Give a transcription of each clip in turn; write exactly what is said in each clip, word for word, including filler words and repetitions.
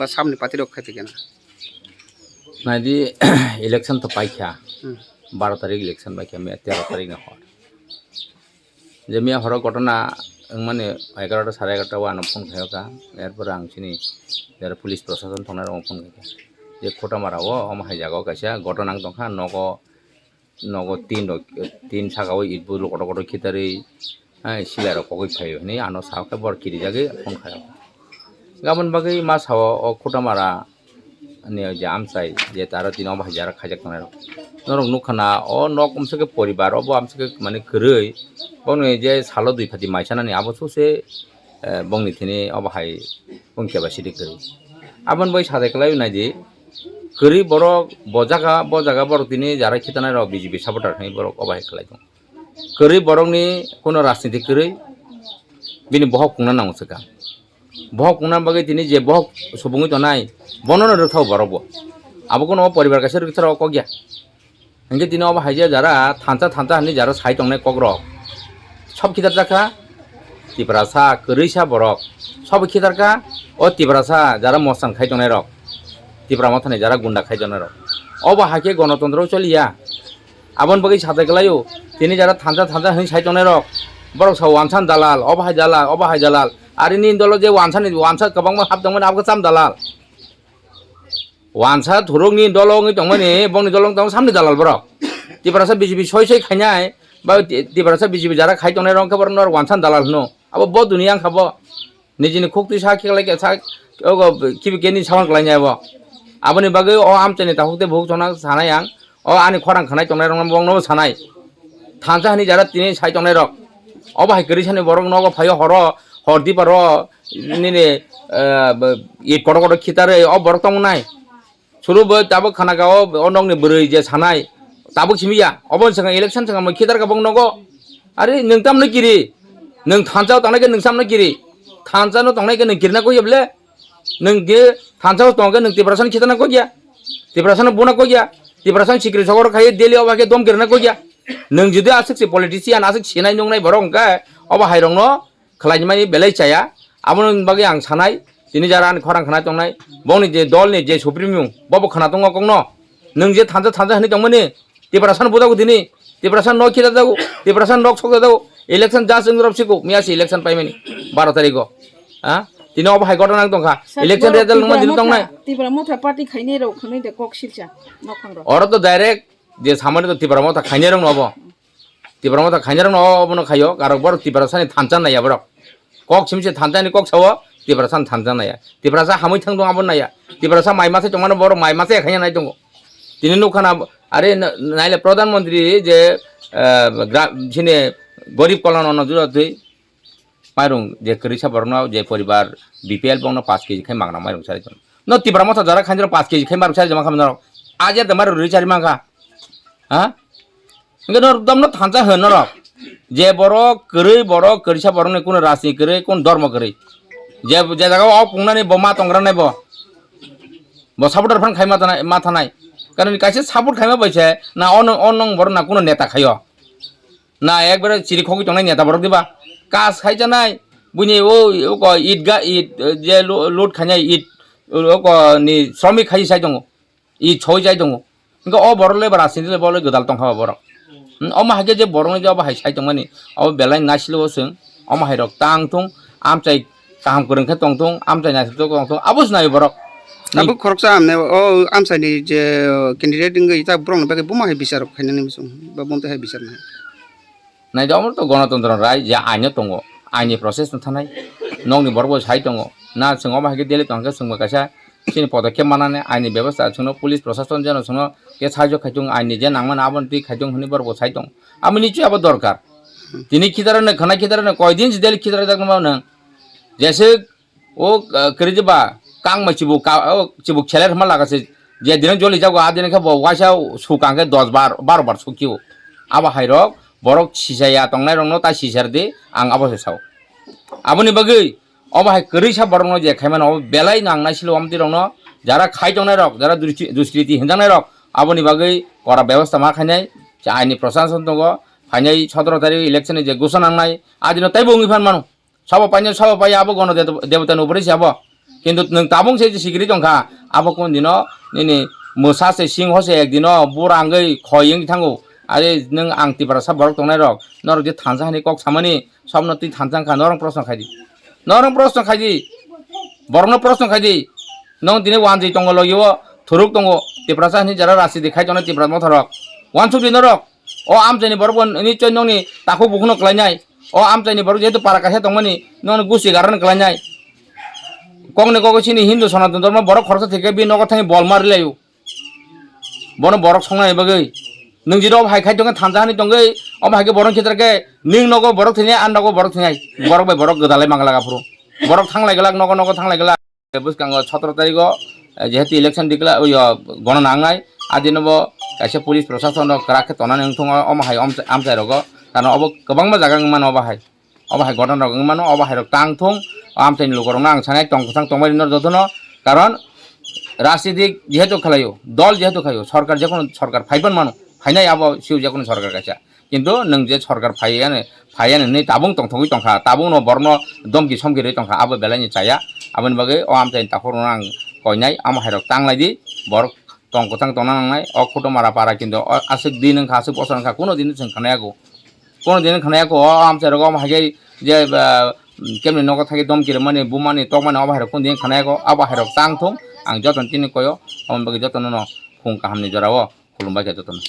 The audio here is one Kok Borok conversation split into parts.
Samni party rok khai tongkha na. Naidi, election to paikha. Hmm. Baro tarik election paikha, me tero tarik na hor. Je miya horo ghotona wngmani egarota, sare egarota o ano phone khaiyokha. Erpore ang chini jara police prosason tongnai rokno phone khaikha. Je Khotamara o, omo hai jaga o kaisa ghotona wng tongkha, nogo, nogo tin rok, tin saka o itbu kotor kotor khitarwi, hai, silai rok kogwi phaio hinwi ano sakhe borok kirijagwi phone khaiyokha. Aboni bagwi ma sao o Khotamara ni je amchai je taro tini obo hai jara khaijak tongnai rok. Norok nukha na o nok umsok khe poribar obo amsok khe mane kwrwi. Boni je salo dui phati mai sanani abo sose, eh, bongni thini obo hai bong capacity kwrwi. Aboni bai sajai kwlai naidi kwrwi borok bo jaga bo jaga borok tini jara khitanai rok B J P supporter hinwi borok obo hai khlai tong. Kwrwi borokni kuno rajniti kwrwi bini bohok kungna nango swkang. Bohok kungna bagwi tini je bohok subungwi tongnai, bono no rwkthao borok bo. Abo kuno o poribar kaisa rwktharo o kok ya. Hinkhe tini obo hai je jara thansa thansa hinwi jara sai tongnai kokrok. Sob khitar jakha Tiprasa kwrwisa borok. Sob khitar kha o Tiprasa jara mostan khai tongnai rok. Tipra mothani jara gunda khai tongnai rok. Obo hai khe gonotontro choliya. Aboni bagwi sajai kwlaio, tini jara thansa thansa hinwi sai tongnai rok. Borok sa wansan dalal, obo hai dalal, obo hai dalal. Ari nini dolo je wansa ni wansa kwbangma hap tongmani abo khe cham dalal. Wansa thuruk ni dolo wngwi tongmani, bongni dolo wngwi tongmani samni dalal borok. Tiprasa B J P soi soi khainai, ba Ti-, Tiprasa B J P jara khai tongnai rok khe borok no wansan dalal hino. Abo bo duniya wngkha bo. Nijini khuk twi sa khiklai khe sa, ogo kibi keni sawan kwlainai abo. Aboni bagwi o amchaini takhuk tei bukhuk chongna sanai ang. O ani khorang khanai tongnai rokno bongno sanai. Thansa hini jara tini sai tongnai rok. Obo hai kwrwi sani borok nogo phaio horo, hor diparo nini, eh, bo-, it kotor kotor khitarwi o borok tongmwnai. Suru bo tabuk khana ka o, o nokni bwrwi je sanai. Tabuk simi ya. Obo swkang election swkang bo khitar ka bong nogo. Are nwng tamno kiri. Nwng thansa o tongnai khe nwng samno kiri. Thansa no tongnai khe nwng kirina koi ya ble. Nwng je thansa o tong khe nwng Tiprasa ni khitarna koi ya. Tiprasa no buna koi ya. Tiprasa ni sikri sogor khai Delhi o ba khe dom kirina koi ya. Nwng jodi aswk se politician aswk sinai nungnai borok hwnkhe obo hai rok no khlaimani belai chaya. Aboni bagwi ang sanai, tini jara ani khorang khanai tongnai, bongni je dolni je supremo, bobo khana tongo kokno. Nwng je thansa thansa hinwi tongmani, Tiprasa no bujago tini, Tiprasa no khita jago, Tiprasa nok sok jago, election just wng rop siko, miya si election paimani, baro tariko. Ha? Tini obo hai ghotona wng tongkha, election result wngma jini tongnai. Tipra Motha party khainai rok khwnwi de kok silcha, nokhang rok. Oro to direct je samani to Tipra Motha khainai rok no obo. Tipra Motha khainai rok no obono khaio, karok borok Tiprasa ni thansa naiya borok. Kok simi se thansa ni kok sao, Tiprasa ni thansa naiya. Tiprasa hamwi thang tong abo naiya. Tiprasa mai masa tongmano borok mai masa khaina nai tongo. Tini nukha na, are na-, naile Pradhan Mantri je, eh, gra-, sini Garib Kalyan Anna Yojana twi mairung je kwrwisa borokno je poribar B P L bongno paanch K G khai magna mairung chari tong. No Tipra Motha jora khainai rok paanch K G khai mairung chari jama khamna rok. Ajer da mairung rwi chari mangkha. Ha? Hingke norok domno thansa hwn norok. Je borok kwrwi borok kwrwisa borokni kuno rajni kwrwi, kuno dhormo kwrwi. Je, je jaga o pungnani bo ma tongra nai bo. Bo supporter phan khai ma thanai, ma thanai. Karon kaisa support khaima bai se na ono, ono borok na kuno neta khaio. Na ekbare chiri khogwi tongnai neta borok diba? Kas khai chanai. Buini o, o ko it ga, it, eh, je lo-, load khainai it, o ko ni sromik khai sai tongo. I choi jai tongo. Hingke o borok le ba rajniti le bo le gwdal tongkha ba borok. Hmm, omo hai khe je borok ni je obo hai sai tongmani, obo belai naisilo o chwng, omo hai rok tang thung, amchai kaham kwrwng khe tong thung, amchai naisik tong thung, abo se nai borok. Tabuk khoroksa amne o amchai ni je candidate wngwi ta borok ni bagwi buma hai bichar rok khainani muchung ba bumtwi hai bichar nai. Naidi, omo to gonotontro rai je aino tongo, aini process no thanai, nokni borok bo sai tongo, na chwng omo hai khe Delhi tong khe chwngbo kaisa chini podokkhep manani aini bebosta chwngno police prosason jeno chwngno khe sahajyo khai tongo, aini je nangmani abono twi khai tongo hwnwi borok bo sai tongo, amo nichoi abo dorkar. Tini khitarano khwnai khitarano koi din si Delhi khitarjak nang mano nwng, jeswk O, ah, kwrwi je ba, kangma chibuk ka, o, chibuk seler hwnma laga se, je dino joli jago, a dino khe bo waisa su kang khe dos bar, baro bar sukhi o. Abo hai rok, borok sisaya tongnai rokno ta sisar di, ang abo se sao. Aboni bagwi, obo hai kwrwi sa borokno je khaimano, obo belai nang naisilo omtwi rokno, jara khai tongnai rok, jara dusri-, duskriti hinjaknai rok, aboni bagwi kora bebosta ma khainai, je aini prosason tongo, phainai sotoro tarik election ni je gusa nangnai, a dino teibo wngwi phan mano. Sabo painai, sabo pai abo gono de-, debota ni upore se abo. Kintu nwng tabung se sikiri tongkha, abo kun dino nini mwsa se singho se ek dino bura wngwi khoi wngwi thango. Are nwng ang Tiprasa borok tongnai rok, norok je thansa hani kok samani, sobno twi thansa wngkha, norok proshno khaidi. Norok proshno khaidi. Borokno proshno khaidi. Nwng tini wanjwi tongo logi o thuruk tongo, Tiprasa hani jara rasi di khai tongnai Tipra mothorok. Wansuk di norok. O amchaini borok bo nichoi nokni takhuk bukhukno kwlainai. O amchaini borok jehetu para kaisa tongmani, nokni gusi garano kwlainai. Kokni kok chini Hindu Sanatan Dharma borok khoroksa thwikhe bini nogo thangwi bol ma rwlaio. Bono borok songnani bagwi. Nwng jira obo hai khai tongkhe thansa hani tongwi, omo hai khe borok khitar khe nwng nogo borok thwinai, a nogo borok thwinai. Borok bai borok gwdalai manglaga phuru. Borok thanglai glak, nogo nogo thanglai glak. Bwskango sotoro tarigo, eh, jehetu election declare, oyo, gonona wngnai, adino bo kaisa police prosason rok kwrak khe tonani wngthung o, omo hai amchai, amchai rogo, karno obo kwbangma jaga wngmano obo hai, obo hai gotona rok wngmano, obo hai rok tang thung, o amchaini lukurokno ang sanai tong kwthang tongbai rino jotono, karon rajnitik jehetu khlaio, dol jehetu khlaio, sorkar jekono sorkar phaiban mano, phainai abo sio jekono sorkar kaisa. Kintu nwng je sorkar phaiya, phaiya hinwi tabung tongthogwi tongkha, tabungno borokno domki somki rwi tongkha, abo belaini chaya. Aboni bagwi o amchaini takhukno ang koinai, amo hairok tanglai di, borok tong kwthang tongna nangnai, o Khutumara para kintu o aswk din wngkha, aswk bosor wngkha, kuno din chwng khwnaya kho, kuno din khwnaya kho, o amchai rogo omo hai khe je, ah, kemni nogo thangwi domki rwmani, bumani, tokmani obo hairok kuno din khwnaya kho, abo hairok tang thung, ang jotono tini koyo, aboni bagwi jotono no khung kahamni jorao khulumbai kha jotono.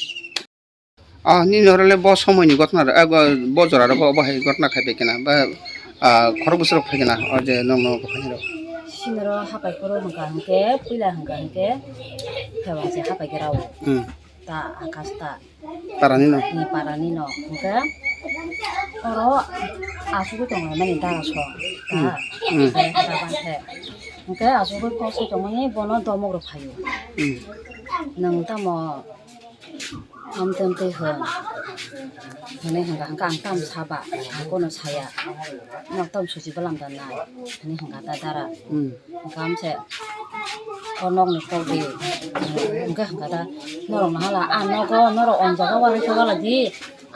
Ah, nini oro le bo somoi ni gotna rok, eh, bo, bo jora rogo obo hai gotna khai pai khe na, ba, ah, khorok bwswk rok phai khe na, o je nong nogo phai rok. Sini ro hapai koro hwnkha hwnkhe, puila hwnkha hwnkhe, phaiwang se hapai khe rao. Hmm. Ta akas ta. Para ni no? Ni para ni no. Hwnkhe oro asugwi tong lai mani dara so. Ta. Hmm. Hmm. Hwnkhe hwnkha bang khe. Hwnkhe asugwi kok se tong mani bono domok rok phaio. Hmm. Nwng tamo Amtwng twi hwn, hwnwi hwnkha hwnkha ang tamo saba, ang kono saya, nok tamo susi bwlam da nai, hwnwi hwnkha da dara. Hmm. Hwnkha amse o nokni kok di, hwnkhe hwnkha da norok no hala, a nogo norok o jaga walai khe walai di,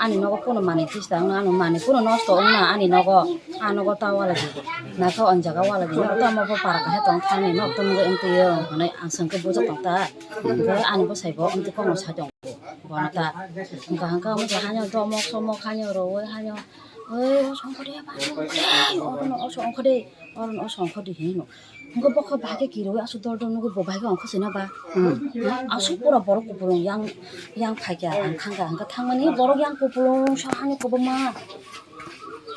ani nogo kono manwi tista wngna, ano manwi kono nosto wngna ani nogo, a nogo ta walai di, nakhe o jaga walai di, nok tamo bo para kaisa tong thani, nok tamo wngtwi o hwnwi ang swngkhe bujo tong ta. Hwnkhe ani bwsai bo amtwi kokno sai tongo, bono ta. Hwnkha hwnkhe omo se haino domok somok haino rowoi haino, "Oi, oso ongkho de, ba, ongkho de, orono oso ongkho de, orono oso ongkho de," hinwi hino. Hwnkhe bokha bahai khe kiroi aswk dol dol nugwi bo bahai khe ongkho sina ba. Hmm. Aswk pura borok kupulung yang, yang phaikha, ang thangkha, hwnkhe thangmani borok yang kupulung sa haino kwbangma,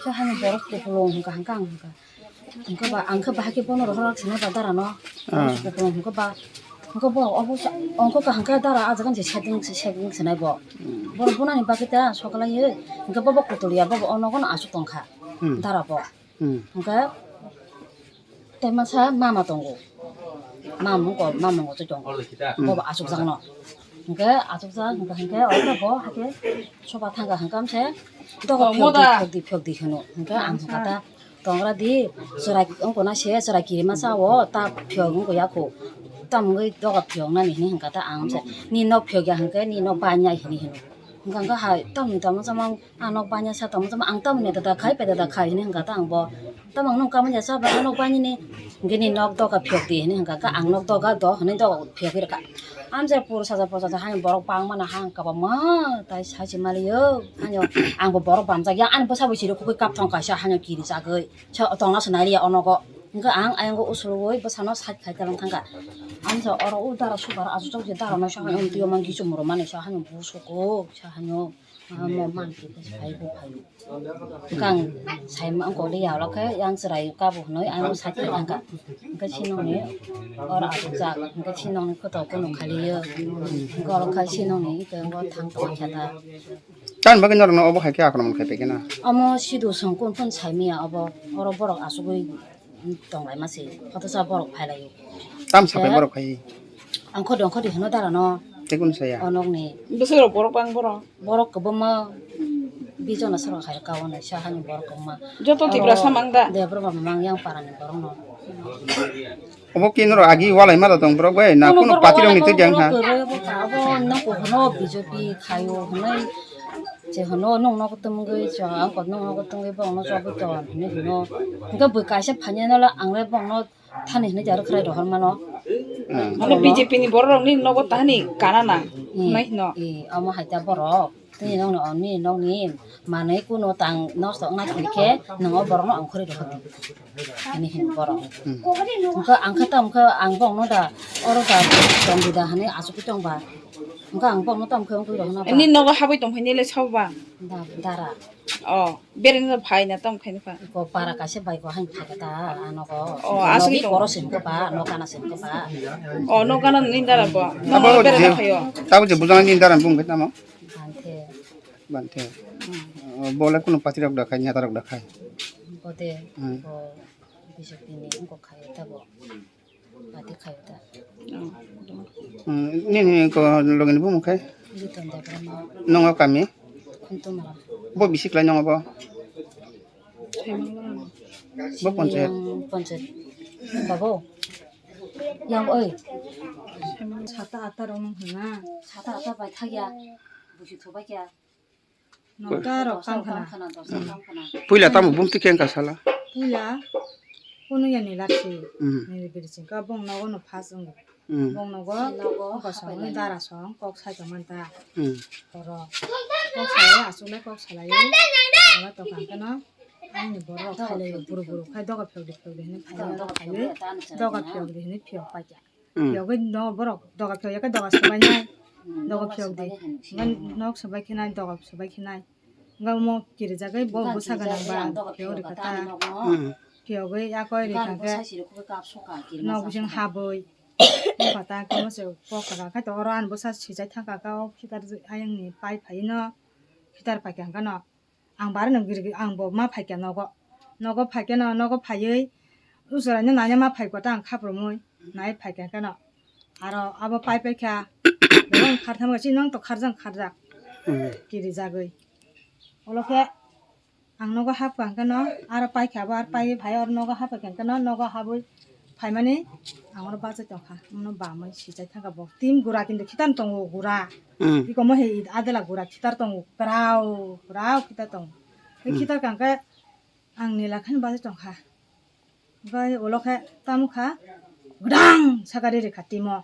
sa haino borok kupulung hwnkha hwnkhe ang hwnkha. Hwnkhe ba, ang khe bahai khe bono rohorjak sinai ba dara no. Ah. Hwnkhe ba, hwnkhe bo obo sa, hwnkhe kaham khe dara ah jaga ni se setting, setting sinai bo. Hmm. Borok bunani bagwi ta sokolai ye, hwnkhe bo, bo kutulya, bo, bo o nogo no aswk tongkha. Hmm. Dara bo. Hmm. Hwnkhe tei masa mama tongo. Mama wngko, mama wngko twi tongo. Hmm. Bo, bo aswk jak no. Hwnkhe aswk jak, hwnkhe, hwnkhe oro bo hakhe soba thangkha hwnkhe amse doga phiyok di, phiyok di, phiyok di hwno. Hwnkhe ang hwnkha ta, tongra di, chwrai wngkona se, chwrai kirima sao, ta phiyok wngkha ya kho. Tamo wngwi doga phiyok nani hinwi hwnkha ta ang se, ni nok phiyok ya hwnkhe, ni nok banya hinwi hino. Hwnkha hwnkha hai, tamni tamo chamang, a nok banya sa tamo chamang, ang tamni da da khai, pe da da khai hinwi hwnkha ta ang bo. Tamang nung kamanya cha ba nok banya ni, hwnkhe ni nok doga phiyok di hinwi hwnkha hwnkha ang nok doga do hinwi doga phiyok rwkha. Amse pur saja posa hani borok bangmano hang kabangma tai sai se maliyo. Hanyo ang bo borok bamjak ya, ani bwsa bo siro kukui kapthong kaisa hanyo kiri chagwi. Sa tongna se nai ya onogo. Hwnkhe ang ayang go usulwi bwsano side khai kalang thangkha. Amse oro u dara subar asu chok je dara no sa hanyo twi omang gichum ro mani sa hanyo busuko sa hanyo. Amo man khe phai bo phai. Kang sai ma ko le ya lo khe yang chwrai ka bo hnoi ang sa khe ang ka. Hwnkhe sinong ni or a jak hwnkhe sinong ni khoto kono khali yo. Hwnkhe oro kha sinong ni ito ngo thang tong kha ta. Tamni bagwi norok no obo hai khe akromon khai phaikhe na? Omo sidu song kun kun sai maya obo oro borok asugwi tong lai ma se. Khoto sa borok phai lai yo. Tam sapai borok khai? Angkhodi angkhodi hino dara no. Tei kun saya? Onok ni. Bwswk rok borok bang borok? Borok kwbangma bijono soro hai ka ono sa hani borok kwbangma. Joto Tiprasa mang da? De borok mang yang parani borok no. Obo khe norok agi walai ma da tong borok bai na kuno party rok ni twi jang ha? Kwrwi obo ka obo no kuhno B J P khaio hwnwi je hwno nung nogo tongwi cha ang kok nung nogo tongwi bongno chogwi ton hwnwi hwno. Hwnkhe bwkha se phanya no le ang le bongno Thani hinwi aro khwrai rohor mano. Hmm. Mane B J P ni borok rok ni nogo tahani kana na. Hmm. Nai hino. Eh, omo hai ta borok. Tini nokni, oni nokni manwi kuno tang nosto wngna khe, nwngo borokno ang khwrwi rwkha di. Ani hin borok. Hmm. Wngkha, ang kha tam kha, ang bongno da, oro da, tong di da hwnwi achukgwi tong ba. Wngkha, ang bongno tam kha wngkha rwkha na ba. Ni nogo habwi tong phai ni le sabo ba? Da, dara. Oh, bereng no phai na tam khai ni pha. Ko para kaisa bai ko han pha ta, ano ko. Oh, aswk nogi tong. Koro sim ko ba, no kana sim ko ba. Oh, no kana ni dara bo. No abo bereng je, no phaio. Tabo je bujang ni dara bung khe tamo? Banthe. Banthe. Hmm. Oh, bole kuno party rok da khai, neta rok da khai. Bote, hmm, bo B J P ni wngkha khai tabo. Party khai ta. Hmm, nini ko logini bumung khai? Liton Debbarma. Nongo kami? Khuntumara. Bo bisi klai nongo bo? Bo panchayat? Yang panchayat. Babo. Yang oi. Sata ata rong hwnna. Sata ata bai thagya. Busi thobai kya. Nokta rok tang khana. Puila tamo bumti khe wngkha sala? Puila kunu ya ni lakhi. Hmm. Ni biri chingka bong nogo no phas wng. Hmm. Bong nogo kosong dara song kok sai tong manta. Hmm. Oro kok salai asuk le kok salai. Oro to kang kano ani borok khailai buru buru khai doga phiyok di phiyok di hinwi khai doga phiyok di hinwi phiyok paikya. Hmm. Phiyogwi no borok doga phiyok ya khe doga swbainai. Hmm, doga phiyok di. Ngan nok swbai khinai, doga swbai khinai. Wngkha omo kirijagwi bo bwsa gwnang ba phiyogwi rwkha ta. Hmm. Phiyogwi yakoi rwkha khe nok bising habwi. Wngkha ta khe omo se kok rwkha khe to oro ani bwsa sijai thangkha khe o khitar ayang ni pai phai no khitar paikha hwnkhe no. Ang barano girgi, ang bo ma phaikha nogo. Nogo phaikhe no, nogo phaiwi usoraino naina ma phaikha ta ang khaprumwi. Nai phaikha khe no. Aro abo pai paikha. Borok khartham chini nong to kharjak kharjak. Hmm. Kirijagwi. Olokhe ang nogo hapkha hwnkhe no, aro paikha bo, aro paiwi phai oro nogo hapkha hwnkhe no, nogo habwi phaimani ang oro bachai tongkha, omono bamwi sijai thangkha bo. Team gura kintu khitan tongo gura. Hmm. Ikomo he adela gura khitar tongo, kwrao, kwrao khitar tongo. He hmm, khitar kangkhe ang nila khani bachai tongkha. Bai ulo khe tamo kha, gwdang sakari rikha team o.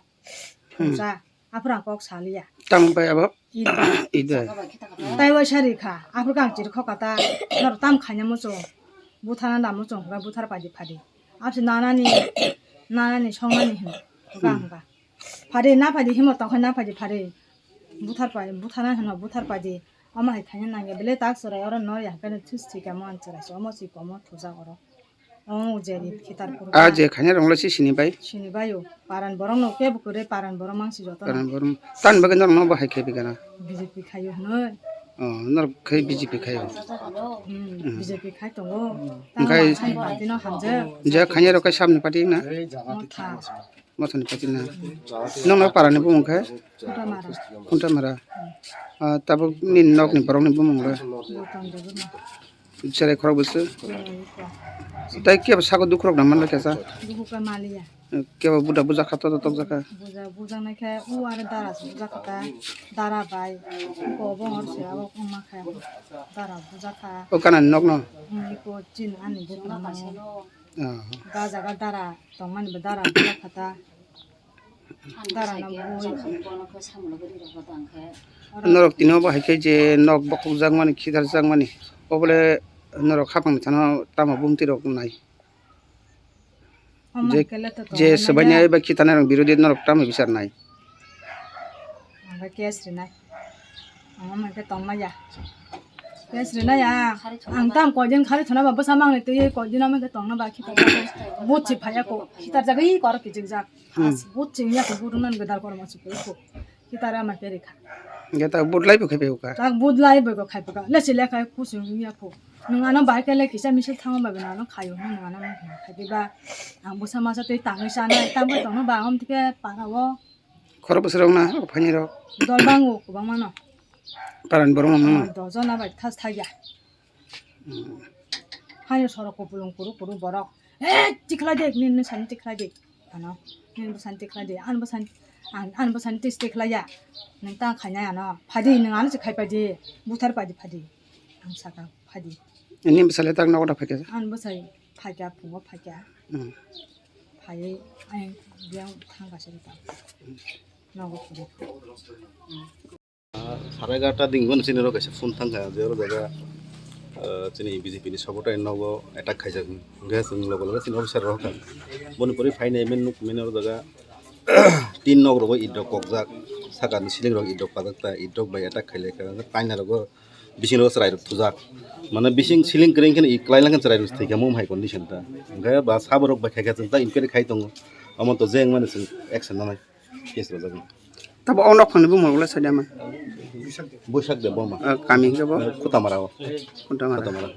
Hmm. Sa, aphuru ang kok saliya. Tamo bai abo? Ida. Ida. Tai waisa rikha, aphuru ang chiri khokha ta, noro tam khaina muchung, buthana da muchung, hwnkhe buthar paidi phadi. Abse nanani, nanani songnani hwnkha, hmm, hwnkha. Phadi na phadi himo tongkhai na phadi phadi. Buthar pai, buthana hwno buthar paidi. Omo hai khaina nangya, bele tak chwrai oro nor ya, hwnkhe thus thika mo ang chwrai se, omo si komo thujak oro. Oh, je rit khitar purba. Ah, je khanya rong le si sini bai? Sini bai o. Paran borok no kebo kwrwi, paran borok mang si joto no. Paran borok. Tan bagwi norok no bo hai khe bigana? B J P khaio hwnwi. Oh, norok khai B J P khaio. Hmm, hmm. B J P khai tongo. Tamo omohai sai party no hamjak. Je khanya rok khai samni party na? Motha. Mothani party na. Nokno parani bumung khe? Khuntamara. Khuntamara. Ah, tabuk nini nokni borokni bumung le? Boton Debbarma. Cherai khorok bwswk. Cherai khorok. Tai kebo sago dukhu rok nang manla kesa? Dukhu khe maliya. Kebo buda bujakha, toto tokjakha? Buja, bujaknai khe u are dara se bujakha ta. Dara bai. Kobo hor se abo wngma khe. Dara bujakha. O kanani nokno? Hmm, iko chini ani bukung no. Ah. Ga jaga dara tongmani bo dara bujakha ta. Dara no bui. Norok tini obo hai khe je nok bokhokjakmani, khitarjakmani, obole norok hapang thano tamo bumti rok nai? Omo je, hai khe le to je tongmani swbaini ya. Eba khitanai rok birodhi norok tamo bichar nai? Ang khe case rinai. Ang omo hai khe tongmaya. Case rinai ya. Ang tam koidin khari thuna ba bwsa mangni twi koidin omo hai khe tongna ba khitar jagwi. But si phaiya ko. Khitar jagwi kor kijik jak. Hmm. As but sing ya ko but nan gedal kor ma si ko. Khitar ama khe rikha. Ge ta but lai bo khai phaio ka? Ta but lai bo ko khai phaio ka. Le si le khai ku sing ya ko. Nwng ano bai khe le kisa misil thangma ba nwng ano khaio hwnwi nwng ano khai phi ba. Ang bwsa masa twi tangwi sanai tangwi tongno ba hom thike para o. Khoro bwswrok na o phaini rok? Dol bango kwbangma no. Paran borok no? Ah, dojon abai thas thaiya. Hmm. Haino sorok kupulung kuru kuru borok. Eh, tikhlai de, nini sani tikhlai de. Ano, nini bwsani tikhlai de. Ani bwsani, an-, ani bwsani tis tikhlai ya. Nwng ta khainai ano. Phadi, nwng ano se khai phadi. Buthar phadi phadi. Ang saka phadi. Nini bwsai le tak nogo da phaikha? Ani bwsai phaikha, phungo phaikha. Hmm. Ai, ai, biang thang ka sini ta. Nogo puri. Sarai egarota ding bono chini rok kaisa phone thang kha, je oro jaga, ah, chini B J P ni supporter nogo attack khaijak. Hwnkhe chwng logo logo chini officer rok kha. Boni pore phainai men nuk men oro jaga tin nok rogo id rok kokjak, saka ni ceiling rok id rok pajak ta, id rok bai attack khailai kha. Paina rogo bising rogo chwrai rok thujak. Mane bising ceiling kwrwi khe i kwlai lang khe chwrai rok thwi kha mum hai condition ta. Hwnkhe ba sabo rok bai khai kha chwng ta inquiry khai tongo. Omo to jeng mani chwng action nanai. Case rwjak. Tabo o nok phangni bumung le sadi ama. Buisak de boma. Ah, kami hingke bo? Kutamara o. Kutamara. Kutamara.